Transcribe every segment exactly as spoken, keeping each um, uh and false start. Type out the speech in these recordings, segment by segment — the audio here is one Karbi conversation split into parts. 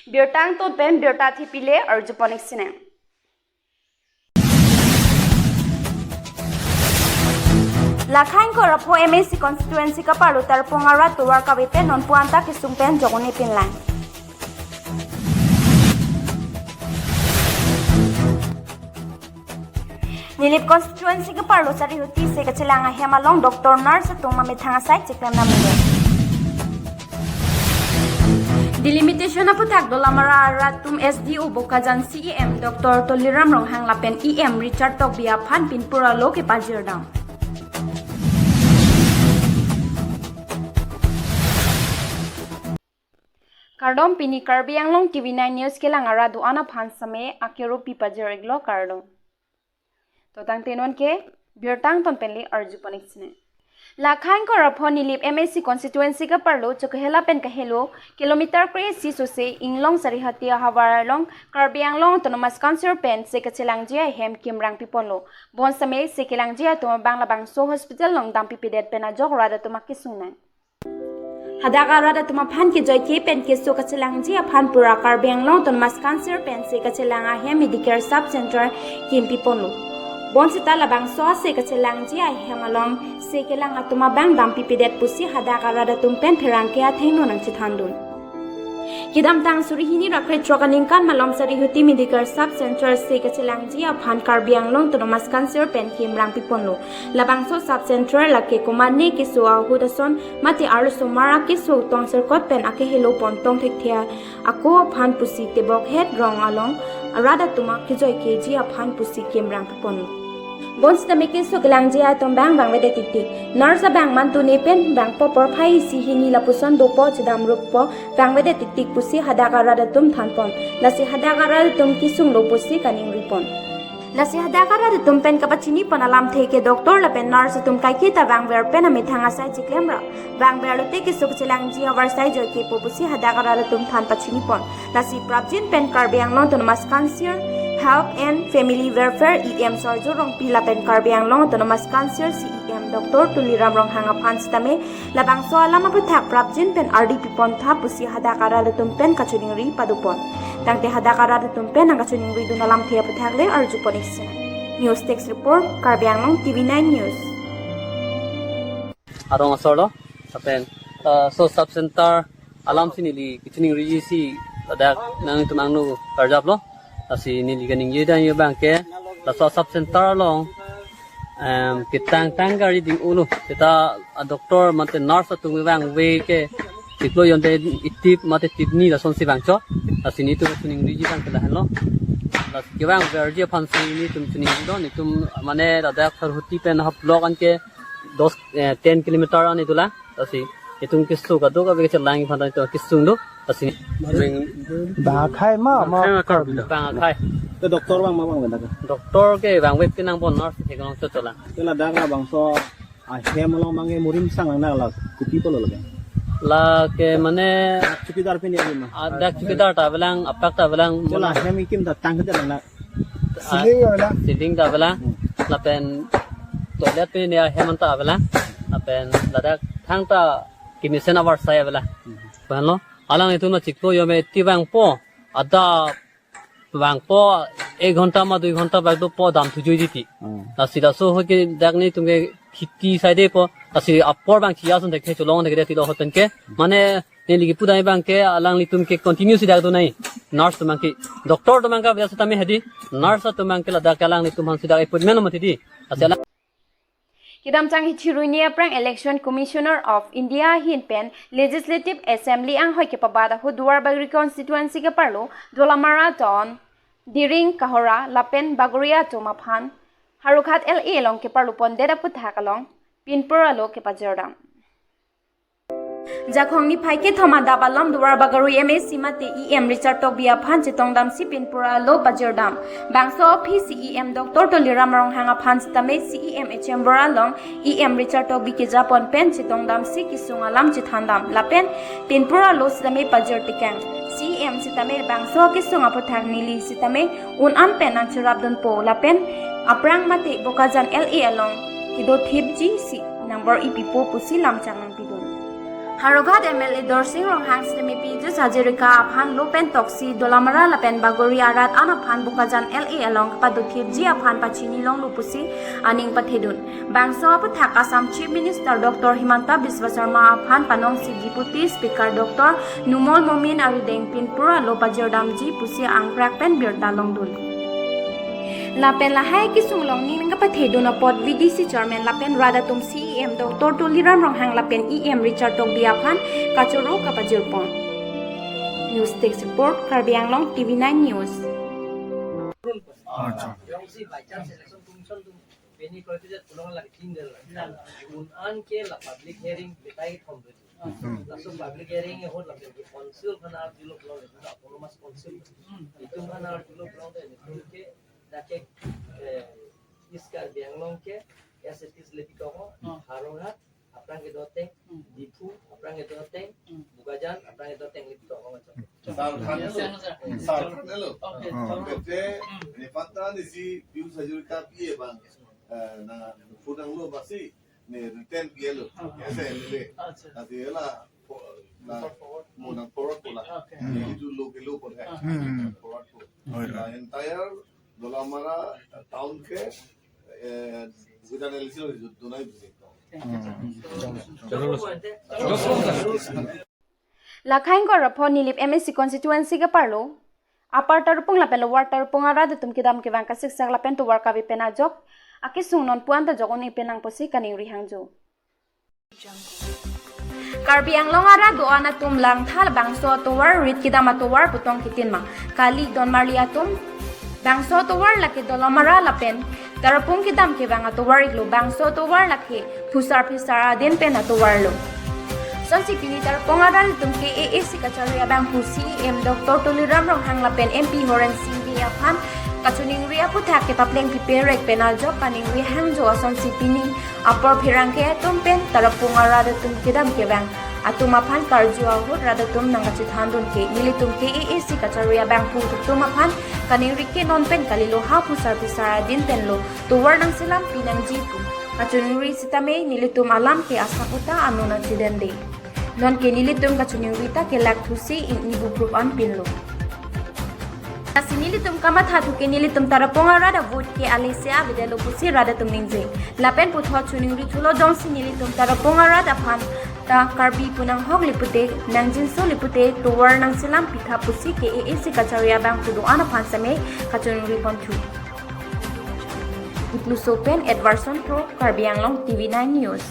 Birta angton pen birta thepile arjupon ik sinang. Lakhain Korapho M A C constituency kaparlo tarpung arat tovar kave pen nonpu anta kesung pen jokuni pinlang. Nilip constituency kaparlo Sarihuti se kachelang ahem along doctor nurse atum amethang asai chiklem namile. Delimitation aputhak Dolamara arat atum S D O Bokajan C E M Doctor Tuliram Ronghang lapen E M Richard Tokbi aphan pinpur alo kepajirdam. Kardom, pini Karbi Anglong T V nine News kelang arat do-an aphan same akero pipajir iklo, kardom. To tangte non ke birta angton pen le arjupon ik sinang. Lakhain Korapho Nilip M A C constituency kaparlo Chokihola pen kahelo kilometer kre-isi sose inglong Sarihuti ahavar along Karbi Anglong Autonomous Council pen se kachelangji ahem kimrang piponlo. Bonsitame se kelangji atum abang labangso hospital along dampipedet pen ajok rat atum akesung nang. Hadak arat atum aphan kejoike pen keso kachelangji aphan pura Karbi Anglong Autonomous Council pen se kachelang ahem Medicare Sub Center kim piponlo. Bonsita labangso se kachelangji ahem along se kelang atum abang dampipedet pusi hadak arat atum pen pherangke athengno nangchethandun. Kedamtang suri hini ra krethrok aningkan malom Sarihuti Medicare Sub Center se kachelangji aphan Karbi Anglong Autonomous Council pen kimrang piponlo. Labangso Sub Center lake komatne keso ahut ason mate arlosomar akeso tong sirkot pen akehelo pon tong thekthe ako aphan pusi tebokhet rong along arat atum akejoikeji aphan pusi kimrang piponlo. Bonsitame keso kelangji atum abang vangvedet tiktik. Nurse abang mantune pen vangpo porphai isi hini lapuson dopo chedam ruppo vangvedet tiktik pusi hadak arat atum thanpon. Lasi hadak arat atum kesunglo pusi kaningripon. Lasi hadak arat atum pen kapachinipon alamthe ke doctor lapen nurse atum kaiketa vangver pen amethang asai chiklem ra vangver lote keso kachelangji avarsai joikepo pusi hadak arat atum than pachinipon. Lasi prapjin pen Karbi Anglong Autonomous Council Health and Family Welfare E M Sarjo Rongpi lapen Karbi Anglong Autonomous Council C E M Doctor Tuliram Ronghang aphan sitame labangso alam aputhak prapjin pen ardi pipon tha pusi hadak arat atum pen kachiningri padopon. Tangte hadak arat atum pen nangkachiningripdun alamthe aputhak le arjupon ik sinang. News Desk Report, Karbi Anglong T V nine News. Arong asor lo, lapen, ah, so sub center alamsi neli kachiningriji si ladak nangtum angno karjaplo. Lasi neli kaningje dang yo abang ke, laso sub center along, em, ketang tang gari ding-olo. Seta a doctor mate nurse atum vangve ke chiklo jonte itip mate tipni lasonsi vangchot. Lasi netum kachiningriji abang ke lahenlo. Lasi kevangverji aphansi netum chiningrilo, netum mane ladak Sarihuti pen ha block anke dos, eh, ten kilometer ani dolang. Lasi itum keso kadokave kachelangji aphan ta itum kesung do. Lasi bang akhai ma, ma akhai ma Karbi. Bang akhai. Ke doctor abang ma vangve dak? Doctor ke vangve ke nangpon, nurse ke nangchot cholang. Ke ladak labangso ahem along abang ke murim sang lang na la kopi pulo lake? Lake mane chowkidar pen ya ma? Adak chowkidar ta avelang, apak ta avelang. Ke la ahem ikim ta tang ke lang na? Ceiling avelang. Ceiling ta avelang. Hmm. Lapen toilet pen ya ahem ta avelang. Lapen ladak thangta kemesen avarsai avelang. Hmm. Penlo, alanglitum na chiklo jome ti vangpo, ada vangpo, ek ghonta ma dui ghonta bak dopo damthu juiji ti. Hmm. Lasi laso ho ke dak netum ke kheti side po, lasi apor abang chiya ason thek cholong thek ti lo hoten ke. Mane neli kipu dai abang ke alanglitum ke continue si dak do nai. Nurse atum abang ke, doctor atum abang ke biasa tame hedi. Nurse atum abang ke ladak alanglitum aphansi dak appointment mati di. Lasi alang Kedamtang hichirui ni aphrang Election Commissioner of India ahin pen Legislative Assembly anghoi kepabat ahut Duarbagori constituency kaparlo Dolamara Town, Diring, Kohora lapen Bagori atum aphan Howraghat L A along keparlo pondet aputhak along pinpur alo kepajirdam. Jakhong niphai kethom adap alom Duarbagori M A C mate E M Richard Tokbi aphan chetongdamsi pinpur alo pajirdam. Bangso aphi C E M Doctor Tuliram Ronghang aphan sitame C E M a-chamber along E M Richard Tokbi kejapon pen chetongdamsi kesung alam chethandam lapen pinpur alo sitame pajir tekang. C E M sitame bangso kesung aputhak neli sitame un-an pen nangcherapdunpo lapen aphrang mate Bokajan L A along kedothipji si nang bor-ipipo pusi lamchak nangpidun. Howraghat M L A Dorsing Ronghang sitame pijus hajirika aphan lo pen toksi Dolamara lapen Bagori arat an aphan Bokajan L A along kepadothipji aphan pachini longlo pusi aning pathedun. Bangso aputhak Assam Chief Minister Doctor Himanta Biswa Sarma aphan panong si Deputy Speaker Doctor Numal Momin arideng pinpura lo pajirdamji pusi angkrak pen birta longdun. Lapen lahai kesung along ning nangkepathedun apot V D C Chairman lapen rat atum C E M Doctor Tuliram Ronghang lapen E M Richard Tokbi aphan kachoro kapajirpon. News Desk Report, Karbi Anglong, T V nine News. Acha. Pini koi tu jat pulang lagi tinggal. Un an ke la public hearing betai kom tu. Hmm. Langsung public hearing ahut langsung ke council kana arjulo pulang itu autonomous council. Itu kana arjulo pulang tu itu ke dak ke, eh, East Karbi Anglong ke as it is lebih kau. Hmm. Howraghat aphrang kedo ateng, Hmm. Diphu aphrang kedo ateng, Hmm. Bokajan aphrang kedo ateng lebih kau macam. Sar khan lo. Sar khan lo. Okay. Hmm. Bete, ne patra ni si Pius Hajurika piye bang. Eh, na phone nanglo basi, ne written piye lo. Okay. Ese le. Acha. Ati la, po-, na, mo nang forward ko la. Okay. Ne itu lo ke lo ko hai. Hmm. Forward ko. Oh, yeah. Na entire Dolamara town ke, eh, Bokajan L A si lo itu donai bisi. Hmm. Lakhang ko rapo Nilip M A C constituency ke parlo Upper Tarapung lapen Lower Tarapung arat atum kedam kevang kasiksak lapen tovar kave pen ajok akesung non puan ta jok un-e pen nang pusi kaningri hangjo. Karbi Anglong arat do-an atum langtha bangso atovar rit kedam atovar putong kitin ma kali donmarli atum bangso atovar lake Dolamara lapen Tarapung kedam kevang atovar iklo bangso atovar lake phusar phisar adin pen atovar lo. Sonsi pini Tarapung arat atum ke A A C kachari abangphu C E M Doctor Tuliram Ronghang lapen M P Horen Sing Bey aphan kachiningri aputhak kepapleng piperek pen ajok kaningri hangjo asonsi pini apor pherangke atum pen Tarapung arat atum kedam kevang atum aphan karju ahut rat atum nangkachethandun ke nelitum ke A A C kachari abangphu atum aphan kaningri ke non pen kalilo ha phusar phisar adin pen lo tovar nangselam pinangji pu kachiningri sitame nelitum alam ke asap uta ano nangchedende. Non ke nelitum kachiningri ta ke lakh thusi ingni buprup an pinlo. Lasi nelitum kamatha thu ke nelitum Tarapung arat avote ke alese avedetlo pusi rat atum ningje. Lapen puthot chiningri thulo jongsi nelitum Tarapung arat aphan ta Karbi pu nanghokle pute, nangjinso le pute, tovar nangselam pitha pusi ke A A C kachari abangphu do-an aphan seme kachiningri ponthu. Ipluso pen Edwardson Kro, Karbi Anglong, T V nine News.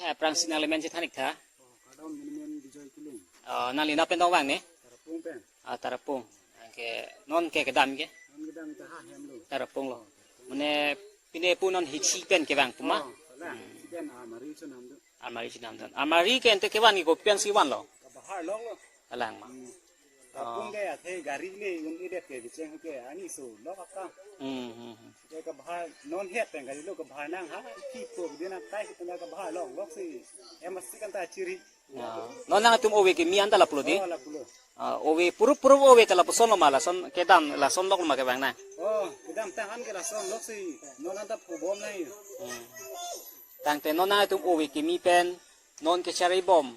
Ya, aphrangsi nangli men chethan ik tha. Oh, kardom, neli men Bijoy Killing. Oh, nangli nap pen tong vang ne? Tarapung pen. Ah, Tarapung. Anke non ke kedam ke? Non kedam ta ha hem lo. Tarapung lo. Mane pine pu non hithi pen kevang pu ma? Oh, kalang. Hithi pen almari chonam do. Almari chonam do. Almari ke ante kevan ke kopi pensi vanlo? Kabahar lok lo. Kalang ma. Hmm. Tarapung ke athe gari le un-edet ke bicheng ke ani so lok akam. Hmm, hmm, hmm. Ke kabahar non het pen gari lo kabahar nang ha ki po ke nang tai pen kabahar lok lok si. Em asi kan ta chiri. Ya. Non nangtum ove kimi anta lapulo di? Oh, lapulo. Ah, ove purup purup ove ta lapuson lo ma lason kedam lason lok lo ma kevang nang. Oh, kedam tang an ke lason lok si. Non anta pubom nang. Hmm. Tangte non nangtum ove kimi pen non kechari bom.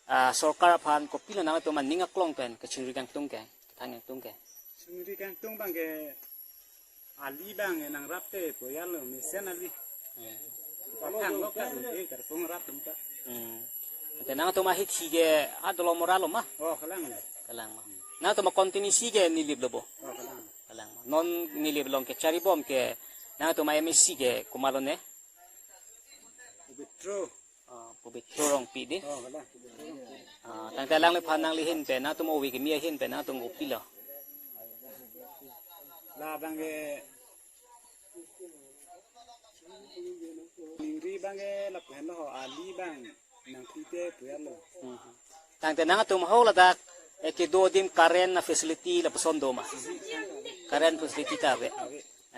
Ah, sorkar aphan kopilo nangtum aning aklong pen kachiningri kangtung ke, kethang kangtung ke. Chiningri kangtung abang ke ali abang ke nangrap te poyal lo mesen ali. Hmm. Pathang lok ta dun te Tarapung arat atum ta. Hmm. Ante nangtum ahithi ke a Dolamara lo ma? Oh, kalang lo. Kalang ma. Nangtum a-constituency ke Nilip lo bo? Oh, kalang. Kalang ma. Non Nilip along kechari bom ke nangtum a-M A C ke komatlo ne? Petro. Ah, Pobitro Rongpi di. Oh, kalang. Ah, tangte alangliphan nangli ahin pen nangtum ove kimi ahin pen nangtum kopilo? Labang ke ningri abang ke lapen lo ho ali abang nangpi te poyal lo. Hmm. Tangte nangtum ho ladak eh kedo adim current a-facility lapuson do ma? Current facility ta ave.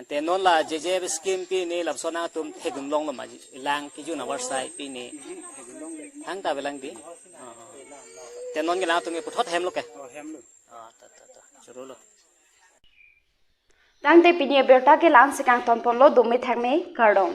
Ante non la J J B scheme pine lapuson nangtum thekdun longlo ma, lang kejun avarsai pine? Thang ta avelang di. Ah. Te non ke nangtum ke puthot hem lo ke? Oh, hem lo. Ah, ta, ta, ta. Choro lo. Tangte pini abirta ke la-an si kangton ponlo, dome thakme, kardom.